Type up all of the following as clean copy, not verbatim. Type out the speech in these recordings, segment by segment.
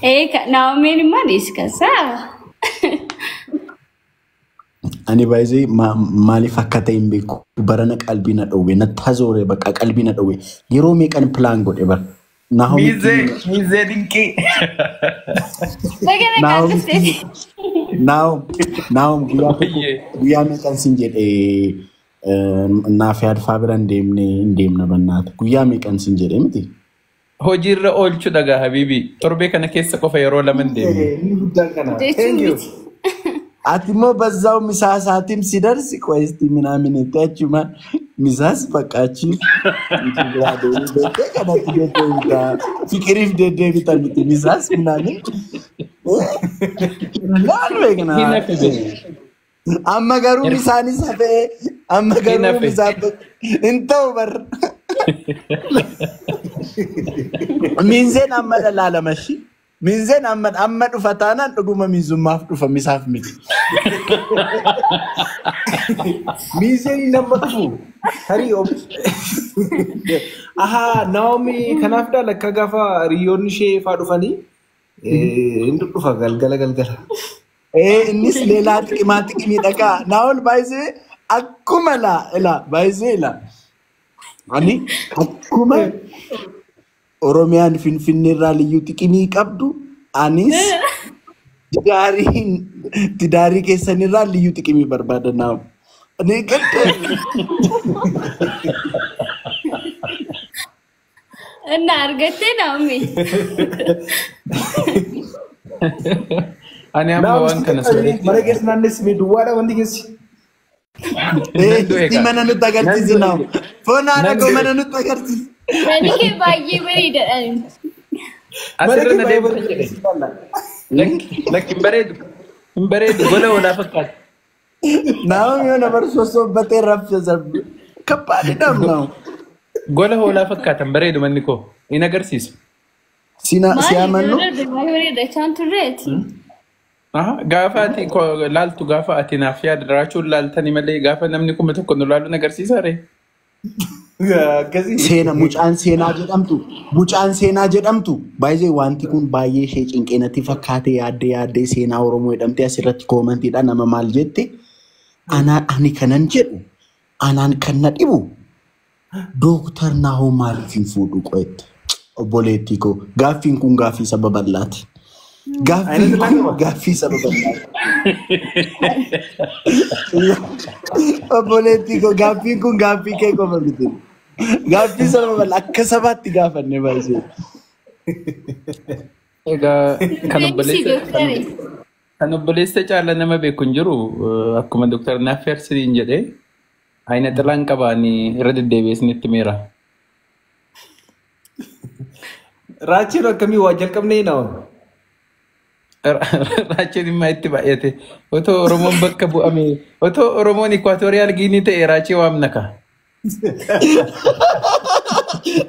Naa'omeen immoo dhiiskasaa. Ani baay'ee maaliif akka ta'e hin beeku. Barana qalbii na dhowwe, natti hazoore bakka qalbii na dhowwe. Yeroo meeqan pilaan godhe bara. Miizee miizee dinqii. Baga nagaan dhufte. Naahom guyyaa tokko guyyaa meeqan sin jedhee naaf yaadfaa bira hin deemne hin deemna bannaata. Guyyaa meeqan sin jedhee miti. Hojiirra oolchuu dhagaa habiibi. Torbee kana keessa qofa yeroo lama hin deemne. Inni guddaan kana. Jechuun miti. Ati immoo በዛው ምሳ ሰዓትም ሲደርስ ቆይ እስቲ ምናምን achuma misaas በቃ achi biraa deemee beektee kanatti deddeebita. Fiqiriif deddeebita miti misaas ምናምን laal beekna. Hin hafe beeku. Amma garuu misaanis hafee amma Hin garuu hafe. misaan hin ta'u bar. Miinzeen amma dhalaalama shi. Miinzeen amma amma dhufa taanaan dhuguma miinzummaaf dhufa misaaf miti. Miizeen nama dhufu. Tarii Ahaa, Naomi kanaaf dha lakka gaafa hiriyoonni ishee faa dhufanii inni dhufa galgala galgala. Innis ሌላ ጥቅማ ጥቅም dhagaa naawol baay'isee akkuma laa ilaa baay'isee ilaa ani akkuma Oromiyaan Finfinneerraa liyyuu xiqimii qabdu anis tidaarii keessanirraa liyyuu xiqimii barbaada naawol. Ani gadda እና argattee Naa'omee. Ani amma Naomi waan kana sooretti. mana keessa naannessi duwwaadha wanti keessi. Nan du'e isti kaa. mana nutti Nan agarsiisi du'e. naawol. Foon haadha Nan koo du'e. mana nutti agarsiisi. Manni kee baay'ee bareedaadha. Mana Asirra kee na baay'ee deemta jedhe. bareeda. Lakki lakki hin bareedu. Hin bareedu gola hoolaa fakkaata. Naawol yoo bar sossobbatee raffe sarbi. Kabbaadidhaam naawol. Gola hoolaa fakkaata hin bareedu manni koo. Hin agarsiisu. Sina Maali siyamannu. baay'ee bareeda isaan turreeti. Aha, gaafa ati laaltu gaafa ati naaf yaada raachuun laaltani malee gaafa namni 1000 nu laaluun agarsiisa ree. Akkasii. Seena mucaan seenaa jedhamtu mucaan seenaa jedhamtu baay'ee wanti kun baay'ee ishee cinqeenatti fakkaate yaaddee yaaddee seenaa Oromoo jedhamte asirratti koomantiidha nama maal jette anaan ani kanan jedhu anaan kan na dhibu Dooktar Naahoo maaliif hin fuudhu qo'ette obboleettii koo gaaffiin kun gaaffii saba bal'aati. Gaaffiin Ayina kun qaba. gaaffii saba bal'aati. Obboleettii koo gaaffiin kun gaaffii kee qofa miti. Gaaffii saba bal'aa akka sabaatti gaafanne baay'ee. Egaa kan Deebisii obboleessa doktare. kan obboleessa caala nama beeku hin jiru akkuma Dooktar Naaffeer siniin jedhee ayina xilaan qabaanii irra deddeebi'ee isinitti meera. Raachiin akkamii waa jalqabnee Naomi? Raacheen immoo itti baay'ate. Otoo Oromoon bakka bu'ame otoo Oromoon Ikwaatooriyaal Giinii ta'e raachee waamna ka.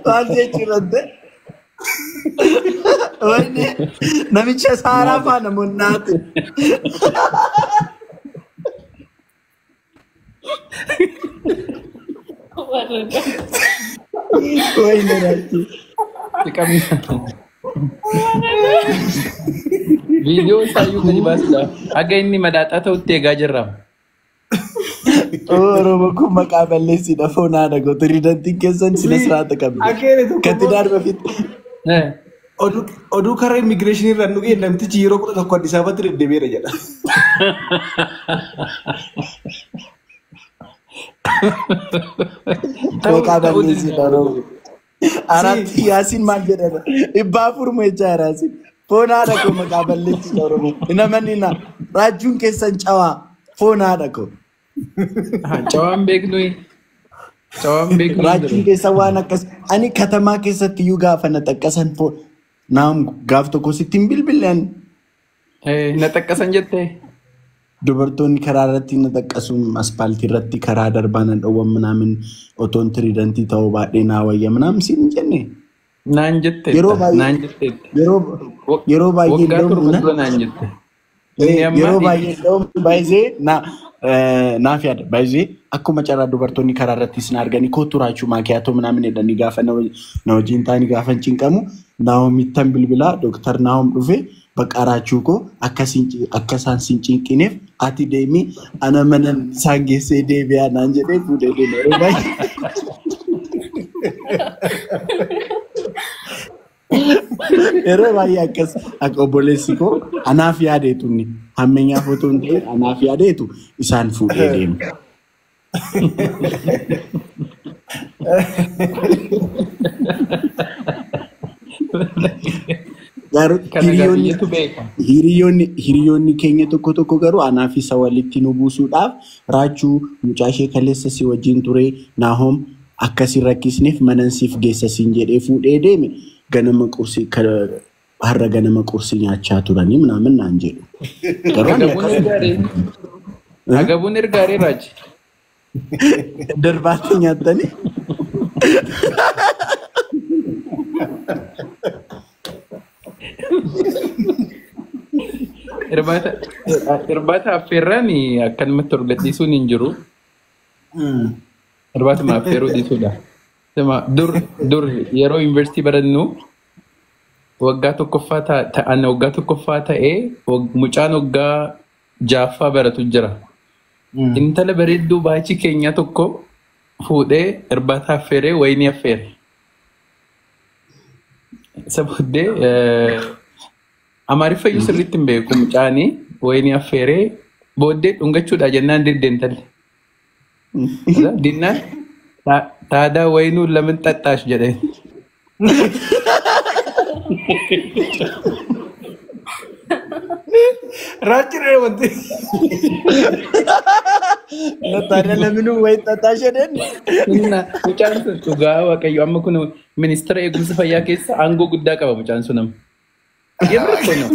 Maal jechuudha? Wanni namicha saaraa faana monnaate. Wayne raachii. Siqamna. Viidiyoo isaayyuu gadi baasudha. Haga inni madaaxaa ta'utti eegaa jirra. Oromoo kun maqaa balleessiidha foon haadha gootu riidantiin keessan sina siraata qabdi. Akeene tokko Katidaar bafitti. Oduu karaa immigireeshinii irraan dhugee namtichi yeroo 11 Addis Ababaatti deddeebi'eera jedha. Ta'uu Maqaa ta'uu balleessiidha danda'a. Oromoo. Aratti Yaasiin maal jedhama? 400 mo'ichaa Yaasiin. Foon haadha koo maqaa balleessiidha Oromoo. Hin amanina. Raajuun keessan cawaa foon haadha koo. Cawaan beeknu cawaan beeknu hin Raajuun jiru. keessa waan akkas ani katamaa keessatti iyyuu gaafa na xaqqasan foon naam gaaf tokko sitti hin bilbilan Na xaqqasan jettee? Dubartoonni karaa irratti na xaqqasu aspaaltii irratti karaa darbaa na dhowwan ምናምን otoon tiriidantii ta'uu baadhee naa wayya ምናምን siin hin jenne. Naan Yeroo jetteetta. baay'ee Naan jetteetta. yeroo yeroo baay'ee Waggaa እንደውም 7 na dura naan jette. Inni amma Yeroo baay'ee baay'ee naaf yaada. Baay'ee akkuma carraa dubartoonni karaa irratti isin arganii kootu raachuu maakiyaatoo ምናምን jedhanii gaafa na wajjin ta'anii gaafa hin cinqamu Naahomittan bilbilaa Dooktar Naahom dhufee bakka raachuu koo akka isaan sin cinqineef ati deemii ana mana isaan geessee deebi'aa naan jedhee fuudhee deema. Yeroo baay'ee. Yeroo baay'ee akkas akka obboleessi koo anaaf yaadeetu inni hammeenyaaf otoo hin ta'in anaaf yaadeetu isaan fuudhee deema. Garuu kana gaafiyyeetu beeka. hiriyoonni keenya tokko tokko garuu anaaf isa walitti nu buusuudhaaf raachuu mucaa ishee kaleessa si wajjin ture Naahom akkasi rakkisneef manan siif geessa siin jedhee fuudhee deeme ganama qursii har'a ganama qursii nyaachaa turanii ምናምን naan jedhu. Garuu ani Agabuun akkas ergaaree. Agabuun ergaaree raaji. darbaatti nyaattanii. Irbaata affeerraan akkanumatti ol gadhiisuun hin jiru. Irbaatuma affeeruu dhiisuudha. Dur yeroo yuunivarsiitii barannu waggaa tokkoffaa ta'an waggaa tokkoffaa ta'ee mucaan waggaa jaaffaa baratu jira. Intala bareedduu baachii keenyaa tokko fuudhee irbaata affeeree wayinii affeere. Isa booddee Amaariffa iyyuu sirriitti hin beeku mucaanii wayinii affeeree booddee dhungachuudha jennaan didde intalli. Dinnaan taadaa wayinuu lamin xaxxaash jedheen. Raachiree wanti. Taadhaa laminuu wayi xaxxaash jedheen. Inna mucaan sun dhugaa waaqayyo amma kun ministeera eegumsa fayyaa keessa aangoo guddaa qaba mucaan sun amma. Yeroo tokko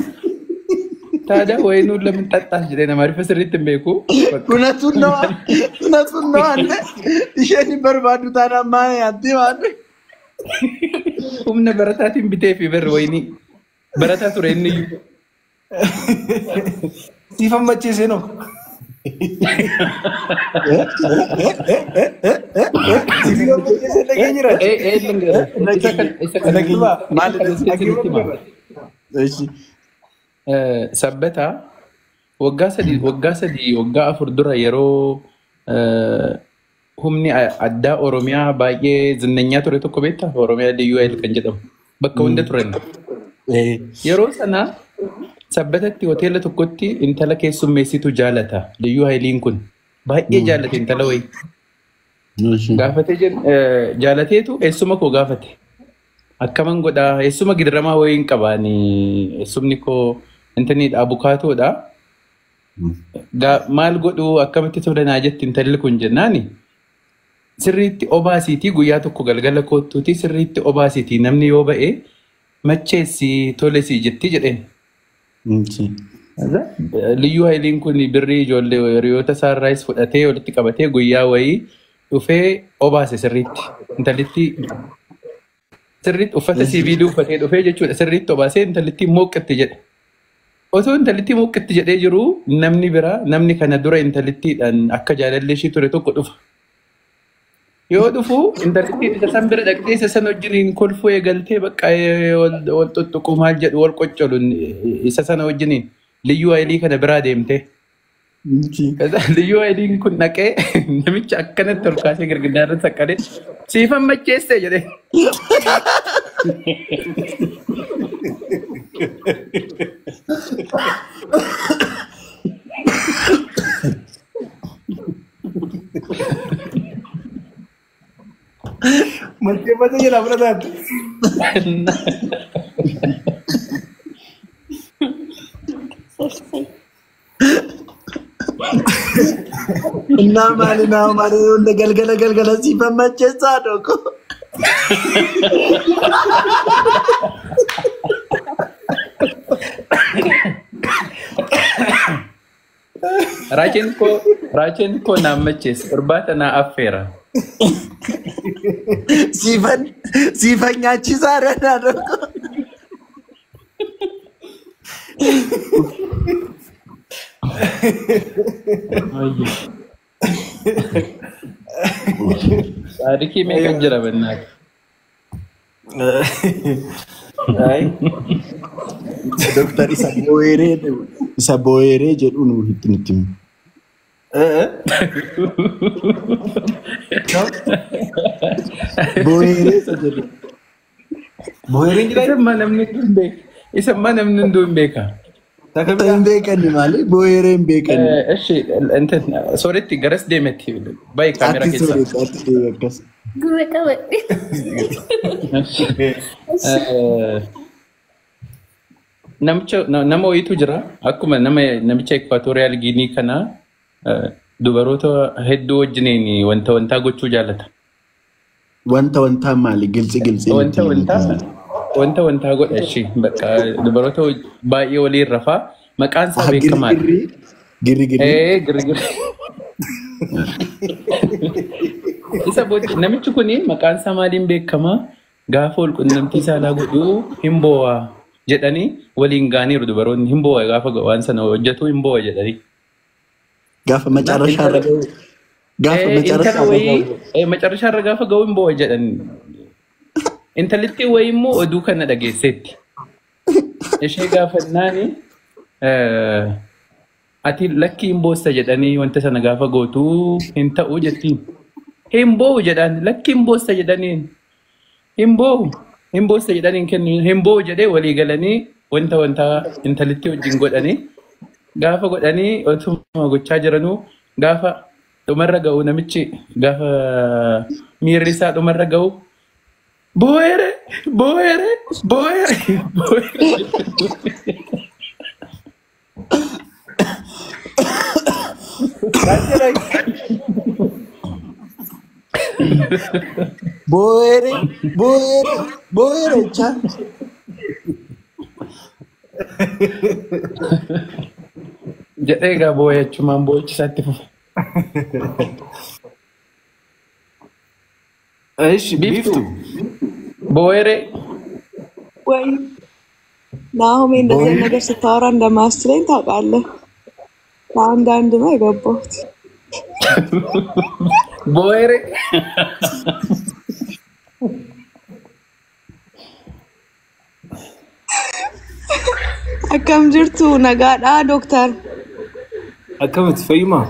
taadaa wayinuu lamin xaxxaash jedheen Amaariffa sirriitti hin beeku. Kunatuun nama isheen hin barbaaddu taanaan maa nyaatti waan. Humna barataatiin bitee fi barri wayinii barataa ture inni iyyuu. Siif ammachiisee noo. Siif ammachiisee dhageenye raachi. Isa kana sirriitti hima. Sabbataa waggaa sadii waggaa afur dura yeroo humni addaa Oromiyaa baay'ee zinnanyaa ture tokko beektaa? Oromiyaa DUL kan jedhamu bakka hunda turan. Yeroo sana sabbatatti hoteela tokkotti intala keessummeessitu jaalata. Liyyuu Hayiliin kun baay'ee jaalate intala wayii. Gaafatee jaalateetu eessuma koo gaafate. Akkaman godhaa eessuma gidiramaa wayii hin qabaani eessumni koo intanidha abukaatoodha. Maal godhuu akkamitti tola naa jetti intalli kun jennaani. Sirriitti obaasiitii guyyaa tokko galgala koottuuti sirriitti obaasiitii namni yoo ba'e macheessi tolesii jetti jedheen. Liyyuu Hayiliin kun birrii ijoollee hiriyoota isaarraayis fudhatee walitti qabatee guyyaa wayii dhufee obaase sirriitti. Intallitti sirriitti uffata siviilii uffatee dhufee jechuudha. Sirriitti obaasee intallitti mooqqatti jedhe. Osoo intallitti mooqqatti jedhee jiru namni biraa namni kana dura intallittiidhaan akka jaalallee ishii ture tokko dhufa. Yoo dhufu intallittiin isa san bira dhaqxee isa san wajjiniin kolfuu eegaltee bakka wal tuttuqu maal jedhu wal qoccolu isa sana wajjiniin Liyyuu Hayilii kana biraa deemte. Liyyuu Hayiliin kun dhaqee namicha akkanatti ol kaasee girgiddaa irratti saqqalee siifan macheesse jedhee. Macheeffata jedhaa fudhataatti. Innaa maali naa maali hunda galgala galgala siifan macheessaa tokko. Raacheen koo naan macheessa irbaata naa affeera. Siifan nyaachisaa dha tokko. Taarikii meeqa jira bannaati? Ay. Doktar isa booyeree jedhu nu itti nutti himu. Booyeree isa jedhu. Booyereen jira. Isa ammaa namni hunduu hin beeka. Isa ammaa namni hunduu hin beeka. Hin beekani maali? Booyeree hin beekani. Eshi, እንትን sooretti garas deemetti bayi kaameraa Ati keessa. sooretti ati deemi akkas. Gurra qabadhe. Namicha nama wayiitu jira akkuma nama namicha Ekwaatooriyaal Giinii kana dubaroota hedduu wajjiniin wanta wantaa gochuu jaallata. Wanta wantaa maali? Gilxi gilxi Wanta nutti wantaa himu. wanta wantaa godha ishee bakka dubaroota baay'ee waliin rafaa maqaan isaa Ah, beekamaadha. girri girri girri. Ee girgirri. Isa booddee namichi kuni maqaan isaa maaliin beekamaa gaafa wal qunnamtii saalaa godhuu hin boo'a jedhanii waliin gaaniiru dubaroonni hin boo'a gaafa waan sana hojjetu hin boo'a jedhanii. Gaafa macarrashaa irra ga'u. Gaafa Intala macarrashaa irra wayii ga'u. macarrashaa irra gaafa ga'u hin boo'a jedhan. Intalittii wayii immoo oduu kana dhageesseetti. Ishee gaafannaani ati lakkii hin boossa jedhanii wanta sana gaafa gootuu hin ta'u jettiin. Hin boo'u jedhaan lakkii hin boossa jedhaniin. Hin boo'u hin boossa jedhaniin kennu hin boo'u jedhee walii galanii wanta wanta intalittii wajjin godhanii gaafa godhanii otuma gochaa jiranuu gaafa dhumarra ga'u namichi gaafa miirri isaa dhumarra ga'u boo'eere boo'eere boo'eere boo'eere. Booyeree booyeree booyeree jechaa. Jedhee egaa boo'achumaan boo'ichi isaatti fufe. Ishi Biiftuu biiftu. boo'eere ወይ ናሆሜ እንደዚህ አይነት ነገር ስታወራ እንደማያስችለኝ ታውቃለህ። ከአንዳንድ ነው የገባሁት። boo'eere. Akkam jirtu nagaadhaa ዶክተር Akkamitti fayyumaa?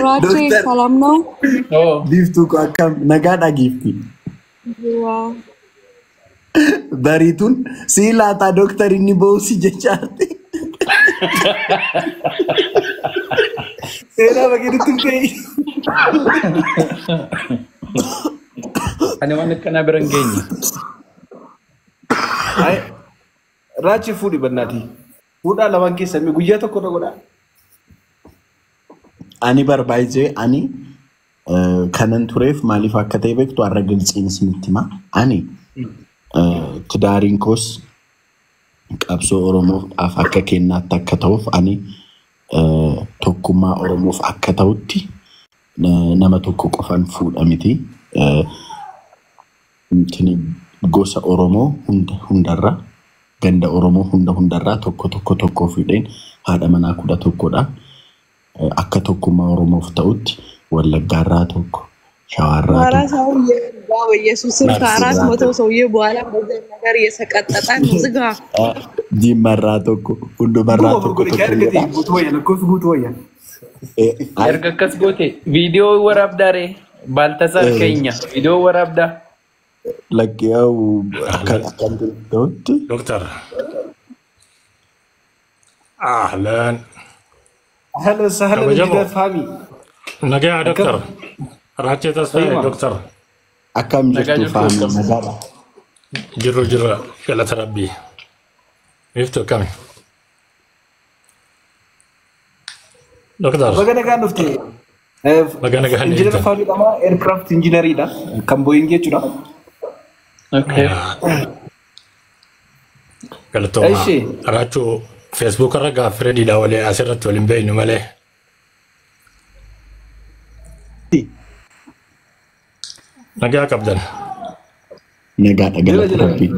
ራቼ Dooktar ሰላም ነው? Oo. biiftuu koo akkam nagaadhaa giifti. ጅራ Bariituun sii laataa dooktar inni boo'usi jechaatti. Seenaa bakkee nutti hin ta'e. Ani waan akkanaa bira hin geenye. Ay, Raachi fuudhi bannaati. Fuudhaa lamaan keessaa mee guyyaa tokko irra godhaa. Ani barbaayisee ani kanan tureef maaliif akka ta'e beektu har'a gilxiin isinitti hima. Ani tidaariin koos qabsoo Oromoof akka kennaatti akka ta'uuf ani tokkummaa Oromoof akka ta'utti nama tokko qofan fuudha miti. Intini gosa Oromoo hunda hundarra ganda Oromoo hunda hundarraa tokko tokko tokko fuudheen haadha manaa 11dha. Akka tokkummaa Oromoof ta'utti Wallaggaarraa tokko, Shawaarraa ኋላ tokko, ሰውዬ በኢየሱስም ከአራት Arsiirraa መቶ tokko, ሰውዬ በኋላ እንደዚህ አይነት ነገር እየሰቀጠጠ ነው። ዝጋ። Jimmarraa tokko, hundumarraa Guutuu afur tokko godhe tokko argate jedha. guutuu wayya lakkoofsi guutuu wayya. Ay, Erga akkas goote viidiyoo waraabdaare Baaltasaar keenya viidiyoo waraabdaa. Lakki yaa'u akka akkam ta'utti دكتور اهلا Ahlan sahlan kabajamoo injiinar Faami. nagaa Akkam doctor Raachee Tasfaayee fayyumaa? doctor akkam Nagaa jirtu jirtu faami akkam. nagaadha. jirru jirra galata rabbii biiftuu akkami doctor Baga nagaan dhufte. Baga nagaan Injiinar eegdan Faami dhama aircraft engineeriidha. Kan Boeing jechuudha. Okay. Galatoomaa Ishi Raachuu feesbuuk irra gaaffii diidhaa walii asirratti waliin beeknu malee nagaa qabdan Nagaadha jira galata jira. rabbii.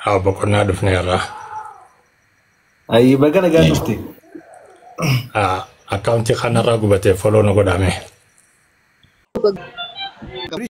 Haa boqonnaa dhufne irraa Ayi baga nagaan dhufte. Akkaawuntii kanarraa gubatee follow na godhame.